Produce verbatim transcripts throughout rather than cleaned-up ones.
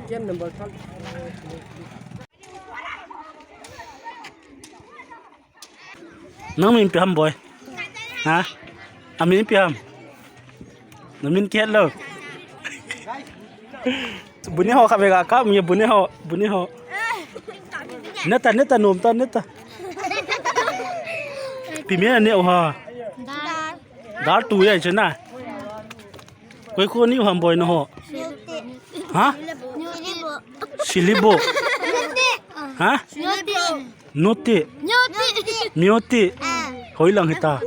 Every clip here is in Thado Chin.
Game number third. Nang min ipi ham boy? Ha? Amin ipi ham? Na min kihet lou. Bu ne ho kha vega ka mi bu ne ho, bu ne ho. Neta, neta, nom ta, neta. Pi mi ne o ha. Dar tu ya chena. Koi ko ni ham boy na ho. Ha? Silibo. Ha? Noti. Mioti. Hoilang hita.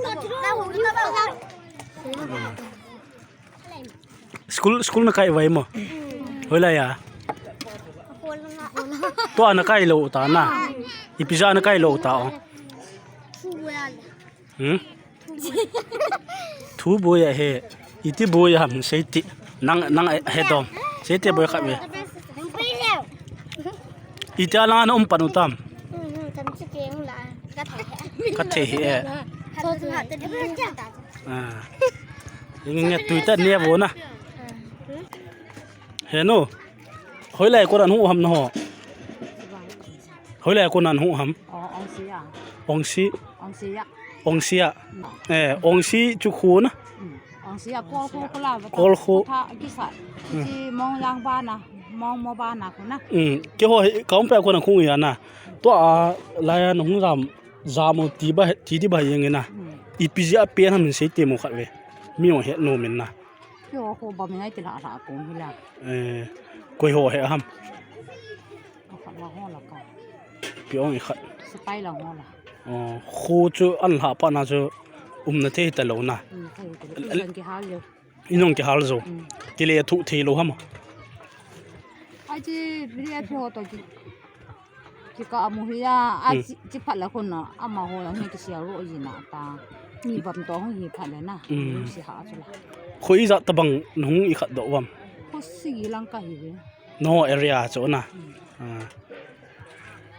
School, school na kai vai mo. Hoilai ya. Tua na kai lou ta na. Ipi ja na kai lou ta o. Hmm? Thu boi a he. Iti boi a ham sei ti. Nang, nang he dom. Sei ti boi kha me. Iti a lang na um pan u tam. Ka thei he. Ah. Inge tui ta ne bo na. He no. Hoilai ko ran hu ham na ho. Hoilai ko nan hu ham. Oh, ong sia. Ong si. Ong sia. Ong sia. Eh, ong si chu khu na. Ong sia kol khu kula. Kol khu. Tha kisa. Si mong yang ba na, mong mo ba na khu na. Hmm. Ke ho ka um pe ko na khu ya na. To a la ya na hu ram. Jamo ti ba, ti di ba yeng na. Hmm. Ipi ja pen ham sei ti mo khat ve. Mi ong he no men na. Kio ho ba mi ngai ti la la ko mi la. Eh, koi ho he ham. Ko khat la ho la ka. Pi ong i khat. Sipai la ho la. Oh, khu chu an la pa na chu um na thei ta lou na. Um, thei ta lou. Isan ki hal yo. Inong ki hal jo. Mm. Kile thu thei lou ham. Ai chi, bri ai pho to ki. Ki ka amu hi ya, a chi, chi phat la khun na, ama ho la hi ki sia ro yi na ta. Ni bam to hung hi phat le na. Mm. Si ha chu la. Khoi ja ta bang nung i khat do bam. Ko si lang ka hi ve. No area chu na. Mm. Ah.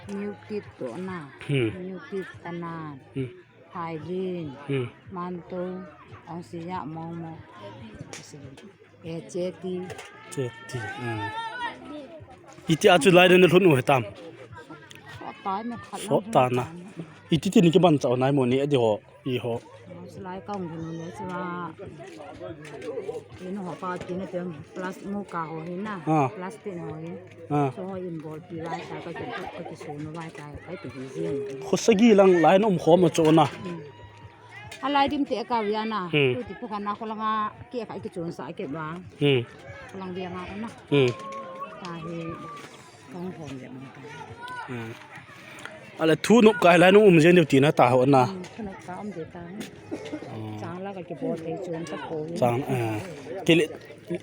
New kit to na. Hmm. New kit ta na. Hmm. Hairin, hmm. Mantou, ong siya, mong mo. Eh, cheti. Cheti, hmm. Iti a chu lai den lhun u hetam. Sota na. Iti ti ni ki ban chau nai mo ni adi ho, i ho. Lai ka ong ni chu a. Ino ho pa ti na tem plus mu ka ho hi na. Ah. Plastic ho hi. Ah. So in bol pi lai ta ka kin ka ki so no lai ta ka ki hi jing. Kho sagi lang lai na um khom a chu na. Hmm. A lai dim te ka via na. Hmm. Tu ti pu ka na kho langa ke ka ki chun sa ke ba. Hmm. Kho lang via nga na. Hmm. Ta hi kong hom le ma ta. Hmm. Ale thu nop kai lai nu um jen diu ti na ta ho na. Hmm, thu nop ka um de ta. Hmm. Chang la ka ki bol te chun ta ko. Chang, eh. Kile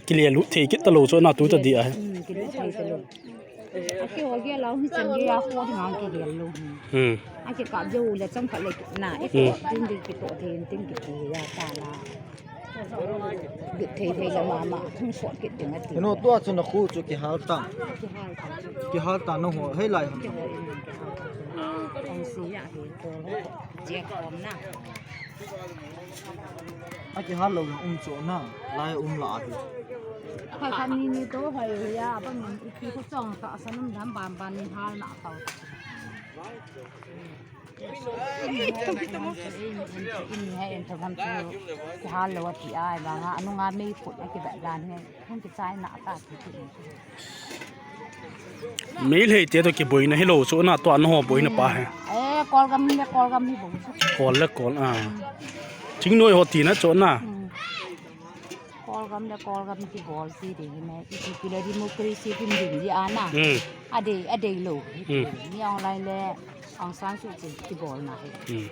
Kile lu thei kit ta lou chu na tu ta di a. Hmm, kile thei ta lou. A ki ho ge lau hi chang ge a ho di ngang ki ge lou. Hmm. A ki ka jo le chang ka le na. E ko tin di ki to thei tin ki ti ya ta na. Di thei thei la ma ma thung sot kit ding a ti. No tua chu na khu chu ki hal ta. Ki hal ta. Ki hal ta no ho hei lai ham. Ki hal ta. Ong si ya hi ko lo. Je ko na. A ki hal lou um chu na, lai um la hi. Kha kha ni ni to hoi ya, ba min i ki ko chong ta sa num dam ban ban ni hal na ta. Ni hai en to ham chu ki hal lou ti ai ba nga, anu nga mei phut a ki ba dan he. Hung kichai na ta ti ti. Meilhei te to kiboina hilou chu na to an ho boina pa he. Eh, Kolgam le Kolgam hi bou chu. Kol le Kol, ah. Thingnoi ho tina chu na. Hmm. Kolgam le Kolgam kibol ti de hi ne. Iti kile democracy kin din di ana. Hmm. A dei, a dei lou. Hmm. Ni online le Aung San Suu Kyi kibol na hi. Hmm.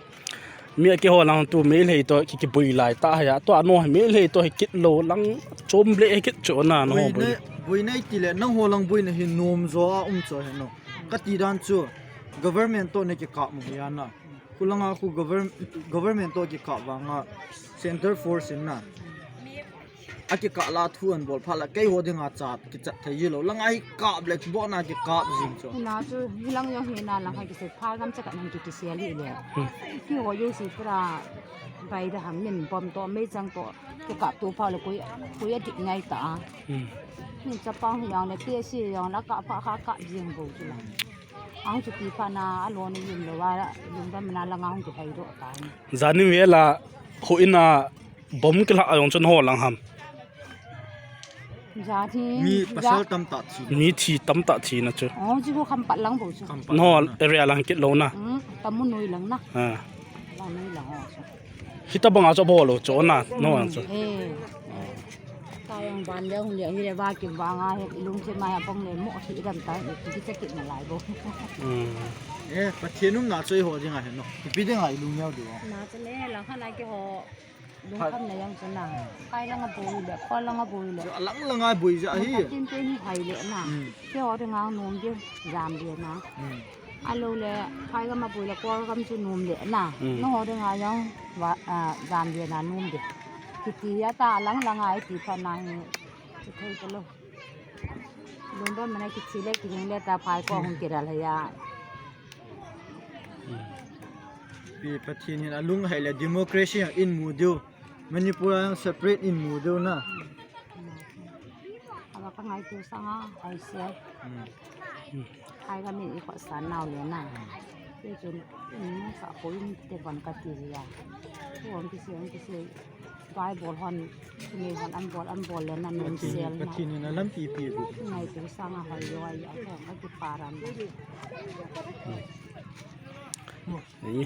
Mi a kiho lang tu Meilhei to ki, kiboi lai ta hia. To ano Meilhei to hi kit lou lang chom le hi kit chu na no boi. Boi nei, boi nei ti le nang ho lang boina hi nom jo a um chu he no. Ka ti dan chu government to ne kikap mu hia na. Khu langa khu govern-, government to kikap vanga center force in na. A kikah la thu an bol phat la, keiho dinga cha kichat thei ji lou. Langa hi kap le, kibona kikap jing chu. Hina chu, hilang jong hina lang kha kisei pha gam cha kan ki kisel hi le. Hmm. Keiho jouse pura bai da ham min bom to, meichang to. Kikap tu pha le koi, koi a dik ngai ta. Hmm. Min chapang hi jong le, P S C jong le, kap pha kha kap jing bou chu la. Ang chu ti pha na, a lo ni lim lo wa, lim ba mana la ngang ki hai do ta ni. Jani vela, ho ina bom kila a jong chun ho lang ham. Jani, Mi ja- pasal tam ta thi. Mi thi tam ta thi na chu. Oh, ji ko kham pat lang bou chu. Kham pat No, lang na. Area lang kit lo na. Hmm, tamu noi lang na. Ha. Lang noi lang ho chu. Hita banga chu bol lo chu na, no ang chu. Eh. Ka yang ban le hung le hi le ba ki ba nga he lung che ma ya bong le mo thi dam ta ni ki che ki na lai bo. Hmm. Eh, Pathen um na choi ho ding a he no. Ipi ding a i lung yau di o. Na che le la kha na ki ho lung kham na yang che na. Kai la nga boi le, ko la nga boi le. Lang la nga boi ja hi. Tin te ni hai le na. Hmm. Ke ho de nga nom de jam de na. Hmm. Alo le, phai gam a pui le, Kawl gam chu nom le na. Mm. Nangho dinga jong, va, ah, jam le na nom le. Kiti a ta lang lang a iti pha na hi, chu thei ta lo. Lungdon mana kithi le, kihing le ta phai ko hung kidal hai a. Pi Pathen hin alung hai le democracy in mu diu. Manipur a separate in mu diu na. Ava ka ngaitu sanga, hai se. Hmm. Hai ka min i khosah nau le na. Te chun, in sa ko in te ban ka ti ya. Ko ang kisi, ang kisi. Bible hon, ni hon an bol, an bol le na nun Pathen, sel na. Pathen in a lampi pi gu. Ngaitu sanga hai yo ai ya ko ang ka ti paran. Ni.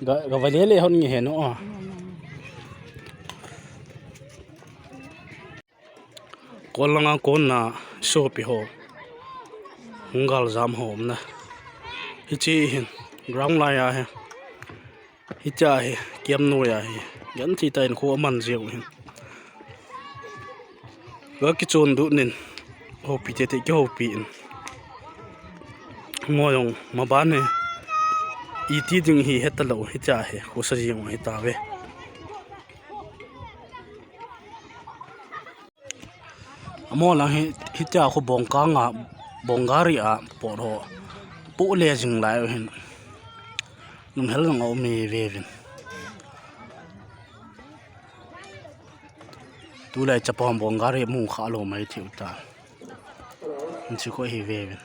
Ga, ga vale le hon nge he no. Ni, ni, ni. Kawl langa konna sopi ho. Hung gal jam ho um na. Hiche hin ground lai a hi. Hiche a hi, camp noi a hi. Gan thi ta in kho man jeu hin. Ga kichon du nin. Hopi te te ki hopi in. Mo jong ma ban hi. Iti ding hi heta lo hiche a hi. Kho sa jing hi ta ve. Amo lang hi, hitia khu bongkang a, bonggari a, pot ho. Pu le jing lai u hin. Num hel jong a um e ve vin. Tulai chapang bonggari mu kha lo mai thiu ta. Nchi ko hi ve vin.